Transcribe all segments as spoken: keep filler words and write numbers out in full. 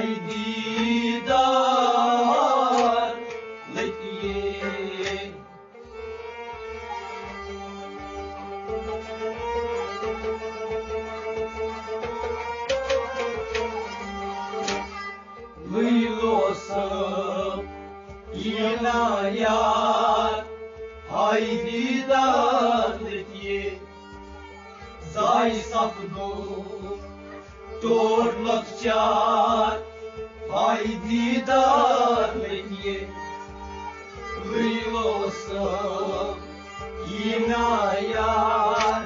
دیدار لٔگِتھ۔ لٔگۍ لوسہٕ یِنا یار، ہاے دیدار لٔگِتھ۔ زاے سپدو ٹوٹھ لۄکچار، ہاے دیدار لٔگِتھ۔ لٔگۍ لوسہٕ یِنا یار۔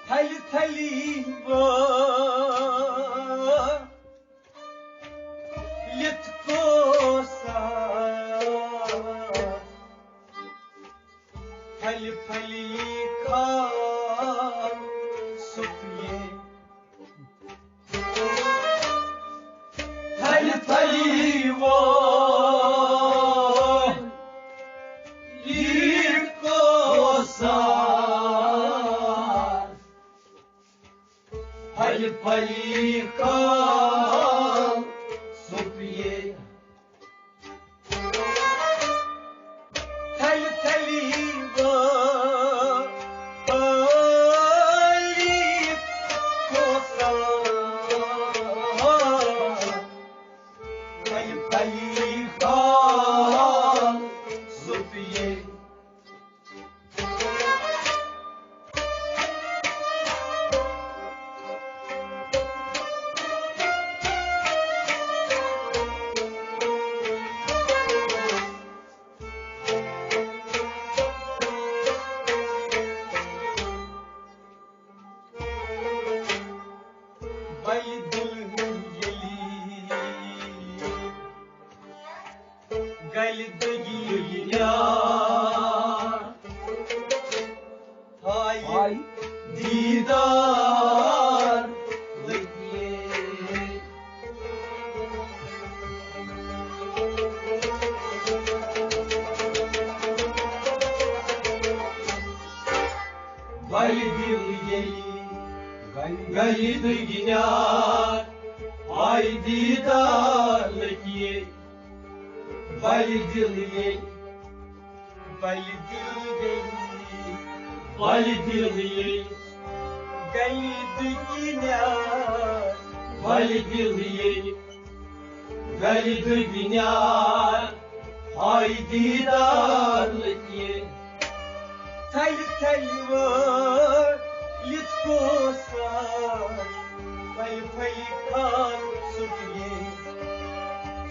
تھلہِ تھلی وٲلِتھ کوسا، تھلہِ تھلی کھال سُپیے۔ تھلہِ تھلی وٲلِتھ کوسا، پھلہِ پھلہِ کھال سُپیے۔ تھلہِ تھلہِ وٲلِتھ کوسا، پھلہِ پھلہِ کھال سُپیے۔ بلہِ دِل ییٚلہِ گلہِ دٔگی یار، ہاے ہاے۔ دیدار لٔگِتھ۔ بلہِ دِل ییٚلہِ گلہِ دٔگی یار، ہاے دیدار لٔگِتھ۔ بلہِ دِل ییٚلہِ، بلہِ دِل ییٚلہِ، بلہِ دِل ییٚلہِ گلہِ دٔگی یار، بلہِ دِل ییٚلہِ گلہِ دٔگی یار، ہاے دیدار لٔگِتھ۔ تھلہِ تھلہِ وٲلِتھ کوسا، پھلہِ پھلہِ کھال سُپیے۔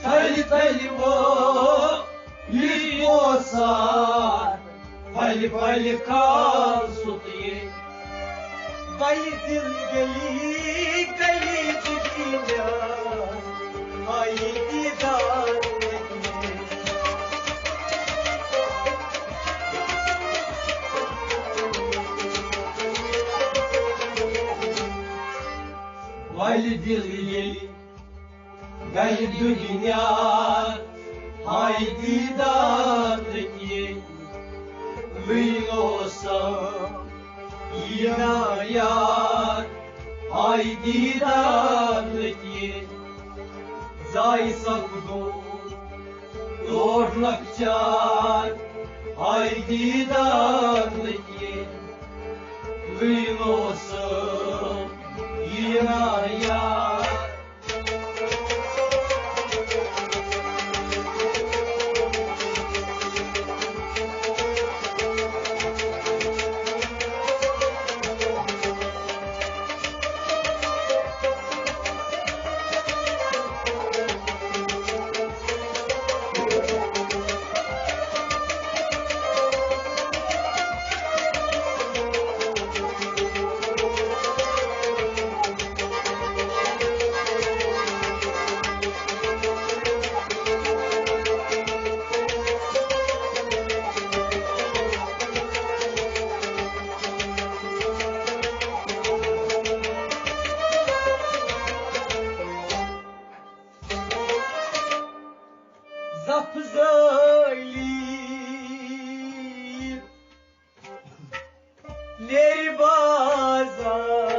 تھلہِ تھلہِ وٲلِتھ کوسا، پھلہِ پھلہِ کھال سُپیے۔ بلہِ دِل ییٚلہِ گلہِ دٔگی یار، ہاے دیدار لٔگِتھ۔ بلہِ دِل ییٚلہِ گلہِ دٔگی یار، ہاے دیدار لٔگِتھ۔ لٔگِتھ اوسم یِنا یار، ہاے دیدار لٔگِتھ۔ زاے سپدو ٹوٹھ لۄکچار، ہاے دیدار لٔگِتھ۔ لٔگِتھ اوسم یِنا یار۔ بازار،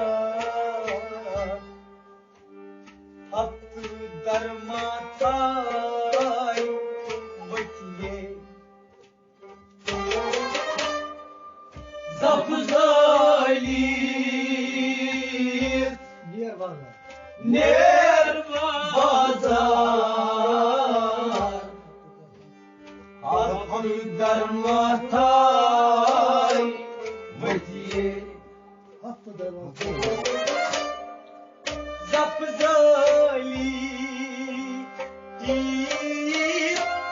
ہفتہٕ درما تھایہِ ؤتھِیے۔ زپھ زٲلِتھ نیر بازار۔ نیر بازار۔ ہفتہٕ درما تھایہِ ؤتھِیے۔ ہفتہٕ درما۔ زپھ زٲلِتھ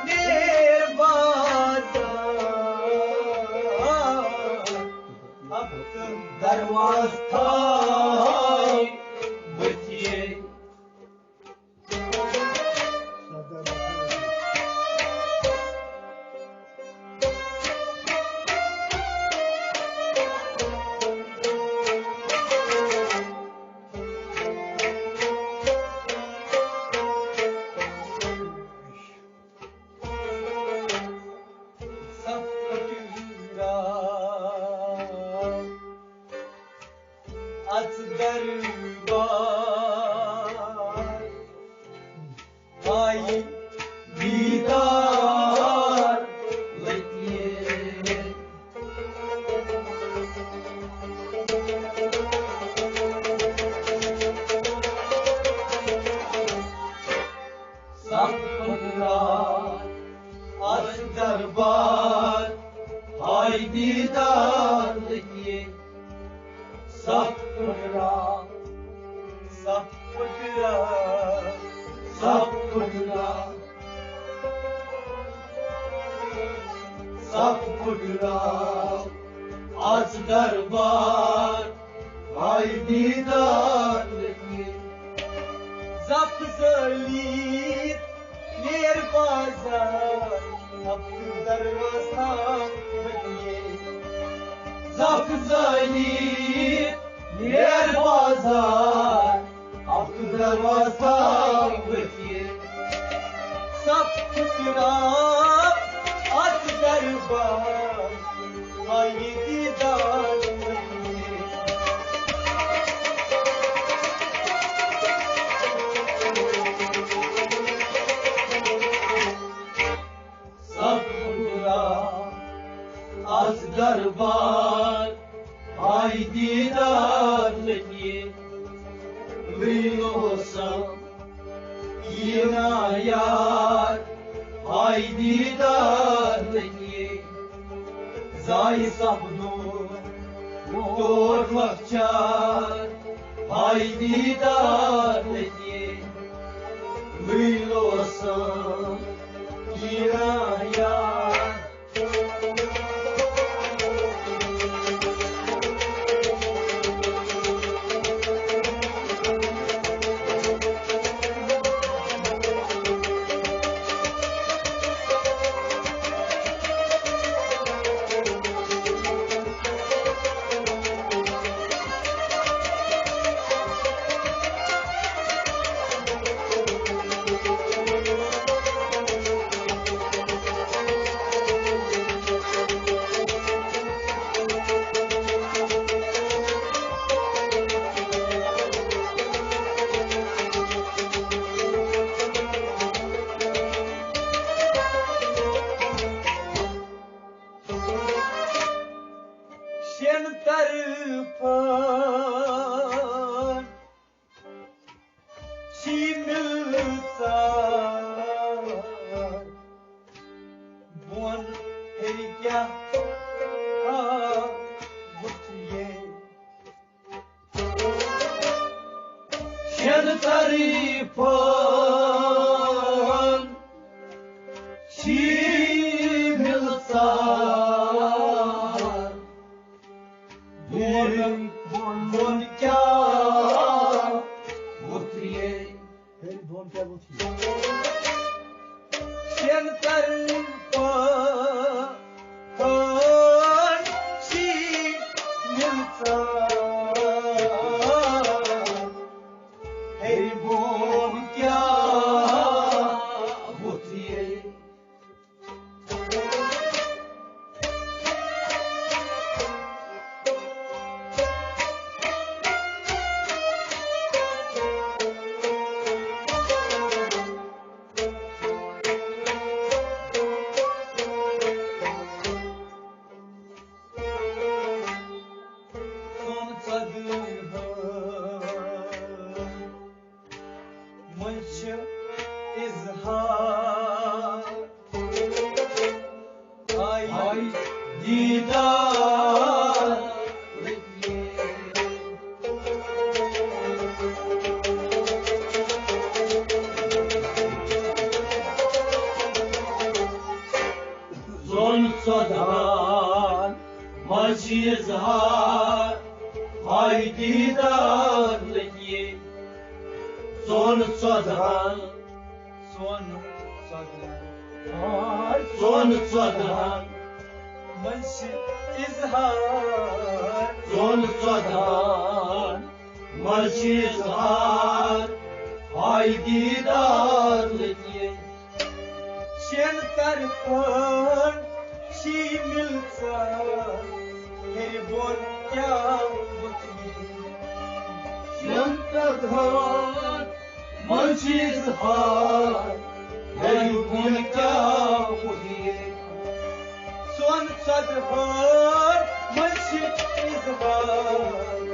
نیر بازار۔ ہفتہٕ درما تھایہِ ؤتھِیے۔ سپٹ راو اژ دربار، آیہِ دیدار لٔگِتھ۔ سپٹ راو اژ دربار، آیہِ دیدار لٔگِتھ۔ سپٹ راو، سپٹ راو، سپٹ راو، سپٹ راو، اژ دربار، آیہِ دیدار لٔگِتھ۔ زپھ زٲلِتھ نیر بازار، ہفتہٕ درما تھایہِ ؤتھِیے۔ زپھ زٲلِتھ نیر بازار، ہفتہٕ درما تھایہِ ؤتھِیے۔ سپٹ راو اژ دربار، آیہِ دیدار لٔگِتھ۔ سپٹ راو اژ دربار، آیہِ دیدار لٔگِتھ۔ لیلوسم یِنا یار، آیہِ دیدار لٔگِتھ۔ زایہِ سپدُن ٹوٹھ لۄکچار، آیہِ دیدار لٔگِتھ۔ لیلوسم یِنا یار۔ شین طرفن شی مِلژار، بۄن ہیٚرِ کیٛاہ آو وُچھ یے۔ شین طرفن شی مِلژار، بۄن، بۄن کیٛاہ وُتھرے؟ ہیٚرِ بۄن کیٛاہ وُتھرے؟ شین طرفن شی مِلژار، ہیٚرِ بۄن کیٛاہ وُتھرے؟ منٛز چھِ اظہار۔ آے دیٖدار۔ ژۄن ژۄدہان منٛز چھِ اظہار، آے دیٖدار لگے۔ ژۄن ژۄدہان، ژۄن ژۄدہان، ژۄن ژۄدہان منٛز چھِ اظہار، ژۄن ژۄدہان منٛز چھِ اظہار، آے دیٖدار لگے۔ شٮ۪ن طرفن چھی مِلژار، ہیٚرِ بۄن کیٛاہ وُچھِ۔ شٮ۪ن طرفن منٛز چھِ اظہار، ہیٚرِ بۄن کیٛاہ وُچھِ۔ ژۄن ژۄدہان منٛز چھِ اظہار،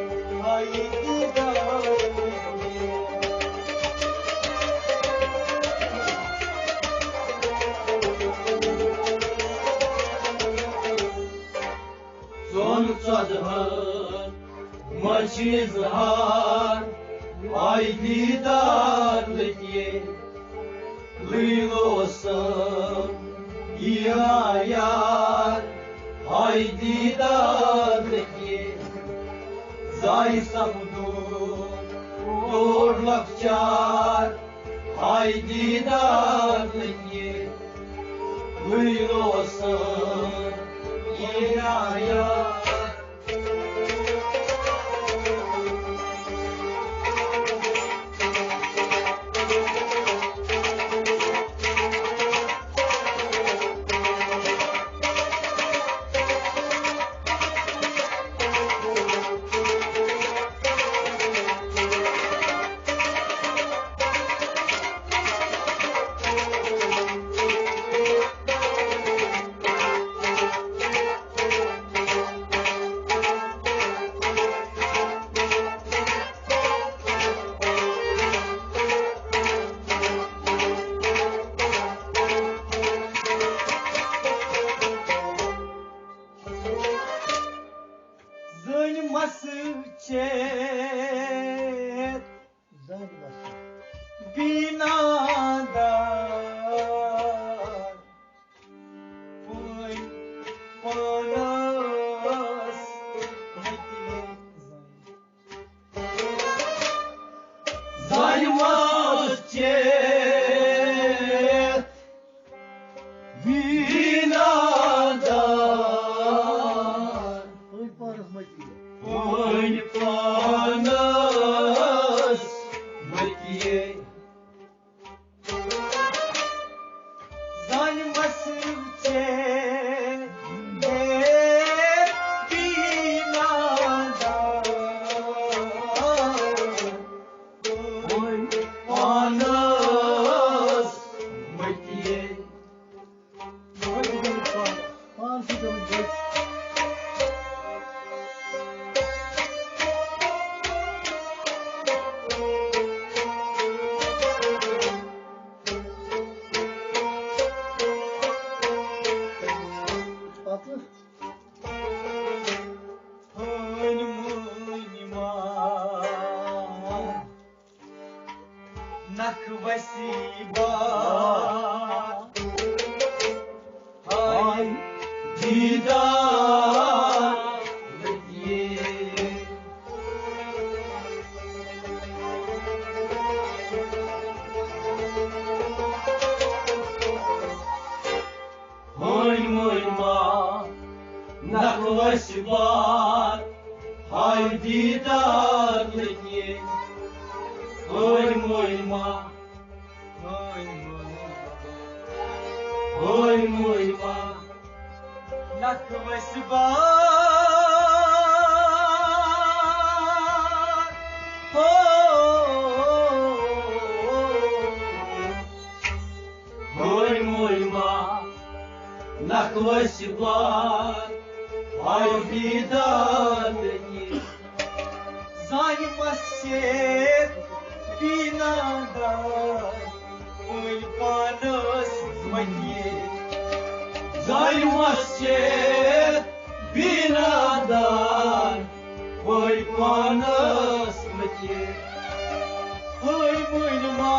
آے دیٖدار۔ ژۄن ژۄدہان منٛز چھِ اظہار، آے دیٖدار لگے۔ لٔیلوسم یار، آے دیٖدار لگے۔ زاے سپدو ڈوٹھ لۄکچار، آے دیٖدار لگے۔ لٔیلوسم یار۔ زٔنۍ مسجد، زٔنۍ مسجد۔ بیٖنا دار۔ پٲنۍ پانس مٔتلے۔ زنہِ مسجد۔ بیٖنا دار۔ پٲنۍ پانس مٔتلے۔ پٲنۍ پانس مٔتلے۔ زنہِ مسجد۔ بیٖنا دار۔ پٲنۍ پانس مٔتلے۔ پانسٕے گٔمٕتۍ بٔلۍ۔ پتہٕ؟ ہٲنۍ مٲنۍ ما نکھ وسی با۔ ہاے دیٖدار لگے۔ ہٲنۍ مٲنۍ ما نکھ وسی بار، ہاے دیٖدار لگے۔ ہٲنۍ مٲنۍ ما، ہٲنۍ مٲنۍ ما، ہٲنۍ مٲنۍ ما نکھ وسی بار۔ ہو۔ ہٲنۍ مٲنۍ ما نکھ وسی بار، ہاے دیٖدار لگے۔ سیر بینا دار وۄنۍ پانس مٔتھِتھ۔ زانہِ مسجد بینا دار وۄنۍ پانس مٔتھِتھ۔ ہٲے مٲنۍ ما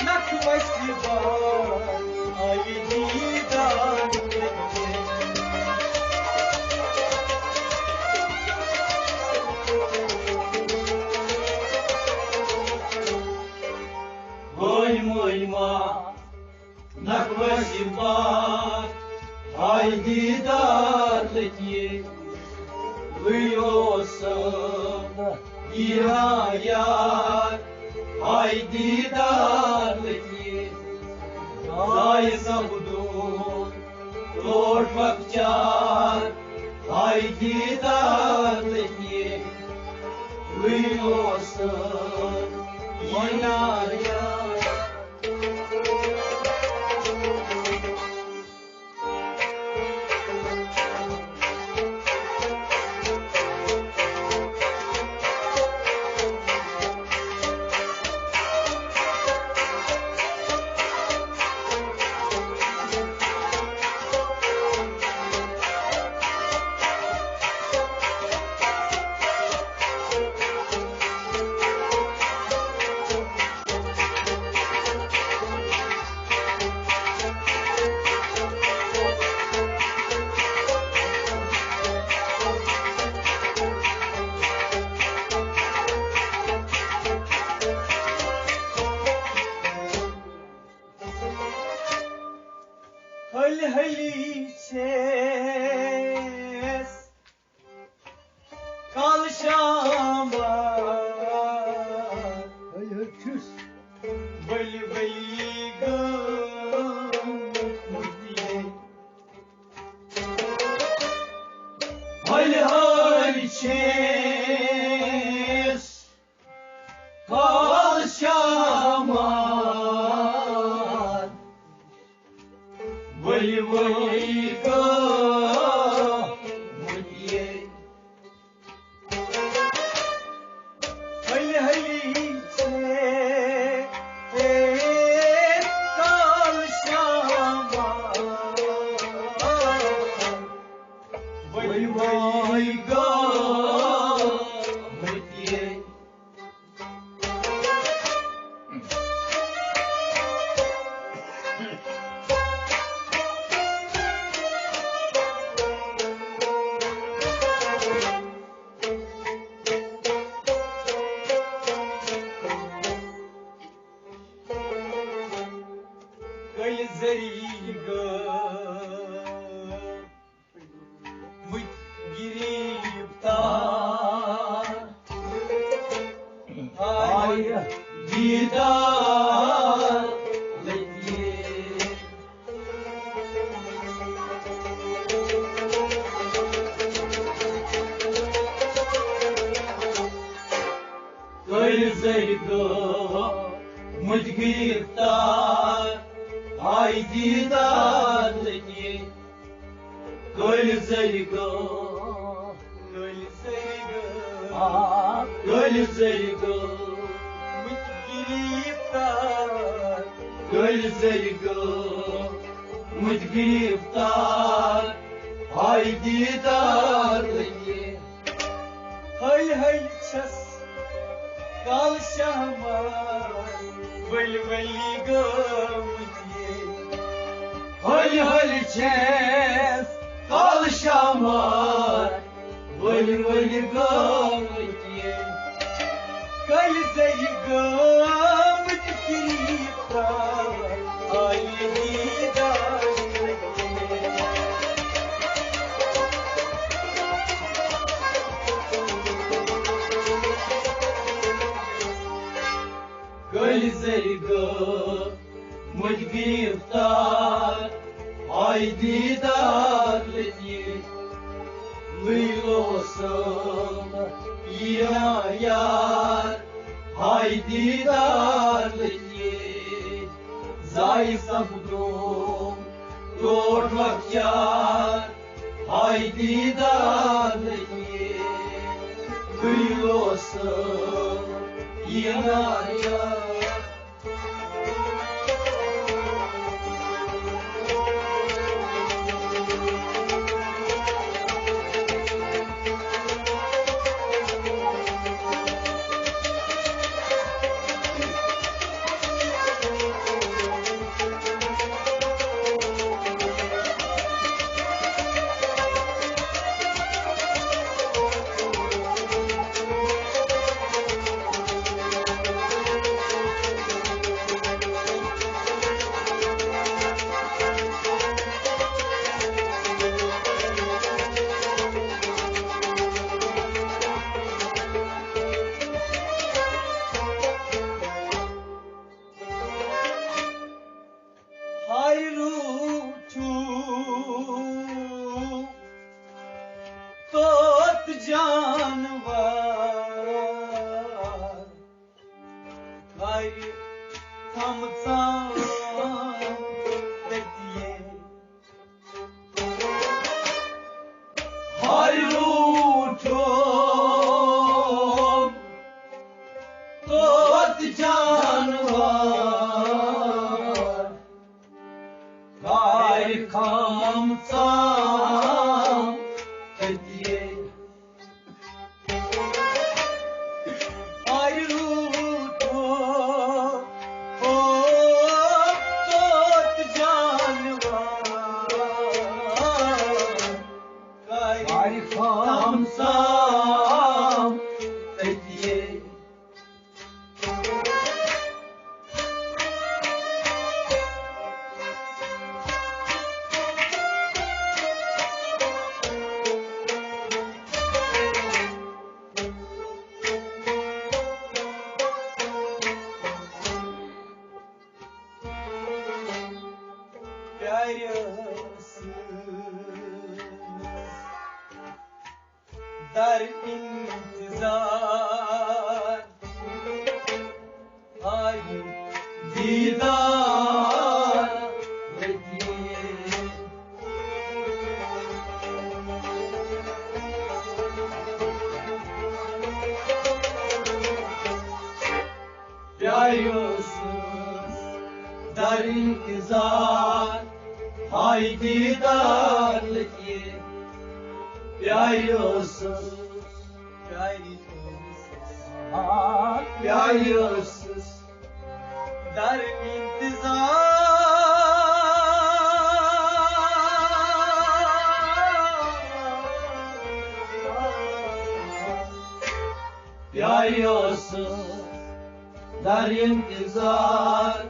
نکھ وسہِ بار آیہِ دیدار۔ وٲے مٲنۍ ما نکھ وسہِ بار آیہِ دیدار لٔگِتھ۔ وٕے اوسُم یہِ یار آیہِ دیدار لٔگِتھ۔ زایہِ سپدُم لوٹھ لۄکچار آیہِ دیدار لٔگِتھ۔ وٕے اوسُم یہِ یار۔ ہلی ہلی چھس کالہٕ شامس۔ ہے، ہے، چھُس۔ ؤلۍ ؤلۍ گٔمٕتۍ یے۔ ہلۍ ہلۍ چھِس کالہٕ شامس۔ ؤلۍ ؤلۍ گٔمٕتۍ یے۔ ہلۍ ہلۍ چھِ کالہٕ شامس۔ ؤلۍ ؤلۍ گٔمٕتۍ یے۔ کٔلۍ ذٔریعہٕ گٔمٕتۍ گِرفتار۔ ہاے دیدار لٔگِتھ۔ کٔلۍ ذٔریعہٕ گٔمٕتۍ گِرفتار۔ ہاے دیدار لٔگِتھ۔ کٔلۍ ذٔریعہٕ گٔمٕتۍ۔ کٔلۍ ذٔریعہٕ گٔمٕتۍ۔ آ۔ کٔلۍ ذٔریعہٕ گٔمٕتۍ گِرفتار۔ کٔلۍ ذٔریعہٕ گٔمٕتۍ گِرفتار۔ ہاے دیدار لٔگِتھ۔ ہلۍ ہلۍ چھِس کالہٕ شامس۔ ؤلۍ ؤلۍ گٔمٕتۍ یے۔ ہلۍ ہلۍ چھِس کالہٕ شامس۔ ؤلۍ ؤلۍ گٔمٕتۍ یے۔ کٔلۍ ذٔریعہٕ گٔمٕتۍ گِرفتار۔ آیہِ دیدار۔ کٔلۍ ذٔریعہٕ گٔمٕتۍ گِرفتار۔ آیہِ دیدار لٔگِتھ۔ لٔگۍ اوسُم یہِ یار۔ آیہِ دیدار لٔگِتھ۔ زایہِ سپدُم ٹوٹھ لۄکچار۔ آیہِ دیدار لٔگِتھ۔ لٔگۍ اوس یہِ نایاب۔ ہاے روٗٹھوٗ توت جانور، ہاے تھمژان تٔتیے۔ ہاے روٗٹھوٗ توت جانور، ہاے تھمژان تٔتیے۔ ہاے روٗٹھوٗ توت جانور، ہاے تھمژان تٔتیے۔ پیارِ ٲسٕس در انتظار، آیہِ دیدار لٔگِتھ۔ پیارِ ٲسٕس در انتظار، ہاے دیدار لٔگِتھ۔ پیارِ ٲسٕس، پیارِ ٲسٕس، آ، پیارِ ٲسٕس در انتظار۔ پیارِ ٲسٕس در انتظار،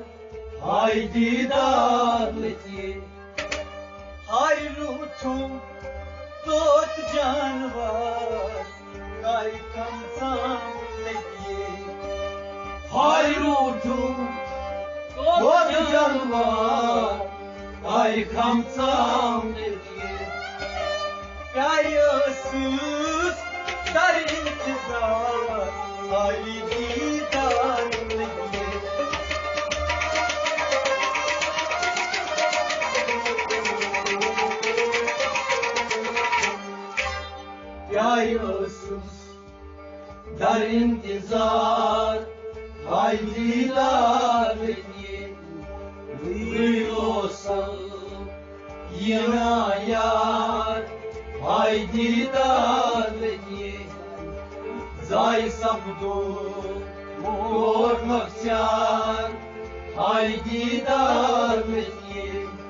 ہاے دیدار لٔگِتھ۔ ہاے روٗٹھوٗ توت جانور، ہاے تھمژان تٔتیے۔ ہاے روٗٹھوٗ توت جانور، ہاے تھمژان تٔتیے۔ پیارِ ٲسٕس در انتظار، ہاے دیدار لٔگِتھ۔ پیارِ ٲسٕس در انتظار، ہاے دیدار لٔگِتھ۔ وٕنۍ اوسم یہِ نا یار، ہاے دیدار لٔگِتھ۔ زاے سپدو کوٹ مۄخصیار، ہاے دیدار لٔگِتھ۔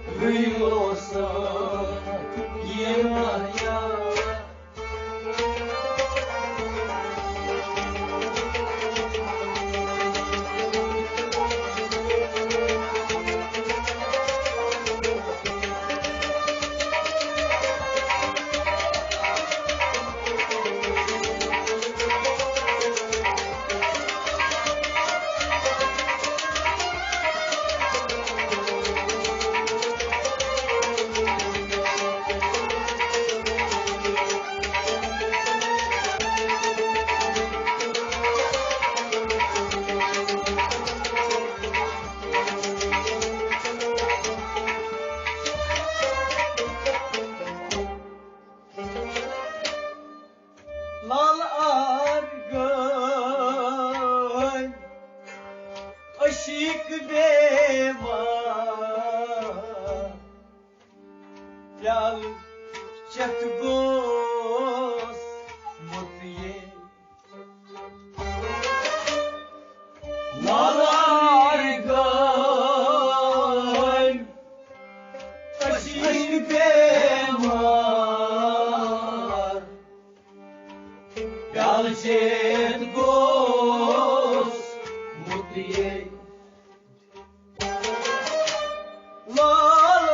وٕنۍ اوسم یہِ نا یار۔ لال آ عاشق بیمار، پیالہٕ چٮ۪تھ گوس مُتیے۔ لالار گٲمۍ عشیٖق بیمار، پیالہٕ چیٚتھ گوس مُتیے۔ لال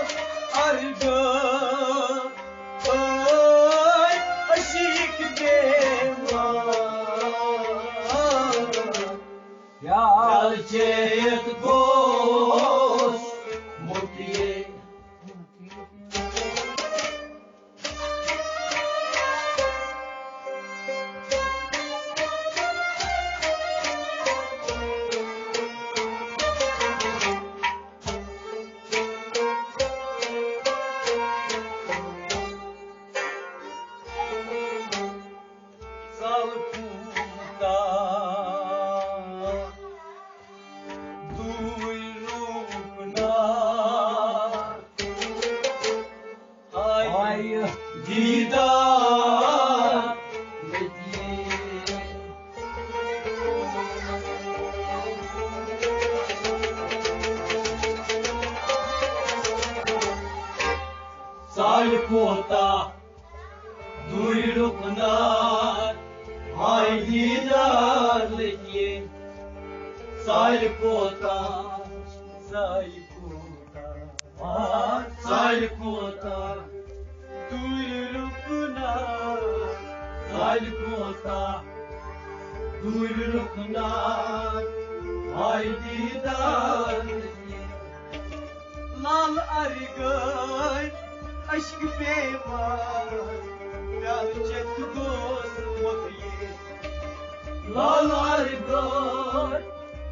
ارغٲمۍ عشیٖق بیمار، پیالہٕ چیٚتھ گوس مُتیے۔ سالہٕ کوٗتاہ دوٗرِ رُکنا، آیہِ دیٖدار لٔگِتھ۔ سالہٕ کوٗتاہ دوٗرِ رُکنا، آیہِ دیٖدار لٔگِتھ۔ سالہٕ کوٗتاہ، سالہٕ کوٗتاہ، آ، سالہٕ کوٗتاہ دوٗرِ رُکنا، سالہٕ کوٗتاہ دوٗرِ رُکنا، آیہِ دیٖدار لٔگِتھ۔ لال ارغٲمۍ عشق بیمار، پیالہٕ چٮ۪تھ گوس مُتیے۔ لال ارغٲمۍ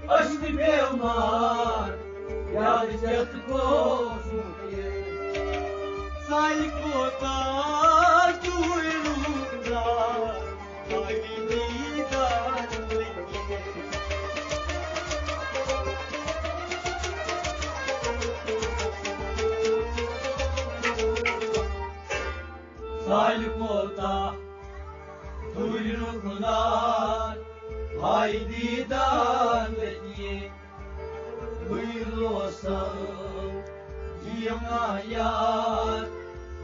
عشق بیمار، پیالہٕ چٮ۪تھ گوس مُتیے۔ سالہٕ کوٗتاہ دوٗرِ رُکنا، آیہِ دیٖدار لٔگِتھ۔ سالہٕ کوٗتاہ دوٗرِ رُکنا، آیہِ دیٖدار لٔگِتھ۔ بہٕ روزٕ یِم یاد،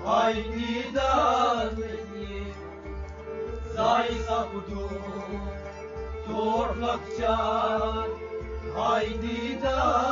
آیہِ دیٖدار لٔگِتھ۔ زایہِ سپدُم ژوٗنٛٹھ لۄکچار، آیہِ دیٖدار